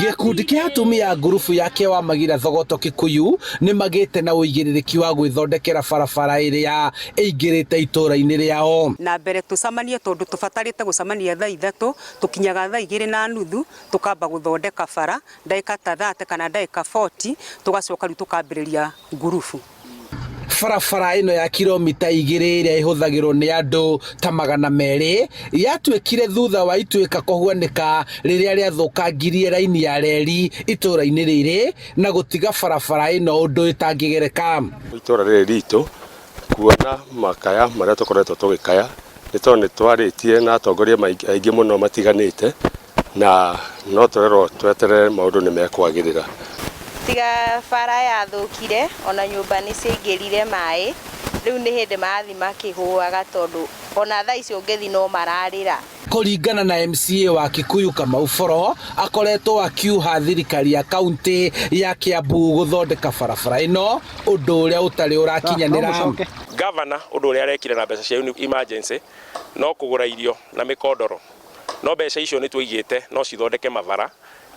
Gĩkundi kĩa atumia a ngurubu ya Kĩwamagira Thogoto Kikuyu nĩ magĩte na ũigĩrĩrĩki wa gwĩthondekera barabara ĩrĩa ĩingĩrĩte itũra-inĩ rĩao. Na mbere tũcamanie tondũ tũbatarĩte gũcamania thaa 3, tũkinyaga thaa 2:30 tũkamba gũthondeka bara ndagĩka ta 30 kana ndagĩka 40, tũgacoka rĩu tũkambĩrĩria ngurubu. Barabara ĩno ya kilomita 2 ĩrĩa ĩhũthagĩrwo nĩ andũ ta 200 yatuĩkire thutha wa ituĩka kũhuanĩka rĩrĩa rĩathũkangirie raini ya reri itũra-inĩ rĩrĩ na gũtiga barabara ĩno ũndũ ĩtangĩgereka. Itũra rĩrĩ ritũ kuona makaya marĩa tũkoretwo tũgĩkaya nĩ tondũ nĩ twarĩtie na atongoria aingĩ mũno matiganĩte na no tũrerwo tweterere maũndũ nĩ mekwagĩrĩra. Tiga bara yathũkire ona nyũmba nĩ ciaingĩrire maĩ, rĩu nĩ hĩndĩ marathiĩ makĩgũaga tondũ ona thaa ici ũngĩthiĩ no mararĩra. Kũringana na MCA wa Kikuyu Kamau Boro, akoretwo akiuha thirikari ya kaunti ya Kiambu gũthondeka barabara ĩno, ũndũ ũrĩa ũtarĩ ũrakinyanĩra. Gavana ũndũ ũrĩa arekire na mbeca cia emergency no kũgũra irio na mĩkondoro, no mbeca icio nĩ tũigĩte no cithondeke mabara,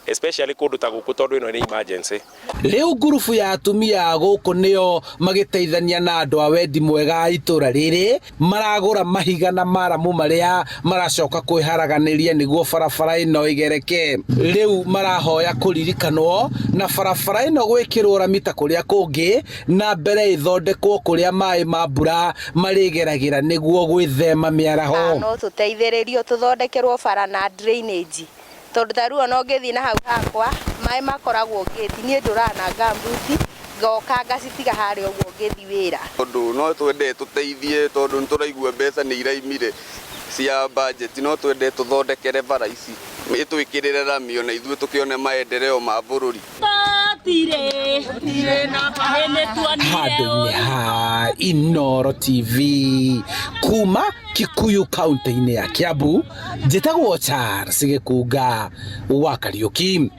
especially kũndũ ta gũkũ tondũ ĩno nĩ emergency. Rĩu ngurubu ya atumia a gũkũ nĩo magĩteithania na andũ a wendi mwega a itũra rĩrĩ maragũra mahiga na maramu marĩa maracoka kwĩharaganĩria nĩguo barabara ĩno ĩgereke. Rĩu marahoya kũririkanwo na barabara ĩno gwĩkĩrwo rami ta kũrĩa kũngĩ na mbere ĩthondekwo kũrĩa maĩ ma mbura marĩgeragĩra nĩguo gwĩthema mĩaraho. No tũteithĩrĩrio tũthondekerwo bara na drainage, tondũ ta rĩu ona ũngĩthiĩ na hau hakwa maĩ makoragwo ngĩti, niĩ ndũraga na ngambuti ngoka ngacitiga harĩa ũguo ngĩthiĩ wĩra. Tondũ no twende tũteithie, tondũ nĩ tũraigua mbeca nĩ iraimire cia budget, no twende tũthondekere bara ici ĩtwĩkĩrĩre rami ona ithuĩ tũkĩone maendeleo ma bũrũri. Handũ-inĩ ha Inooro TV kuma Kikuyu kaunti-inĩ ya Kiambu, njĩtagwo Charles Gĩkunga wa Kariũki.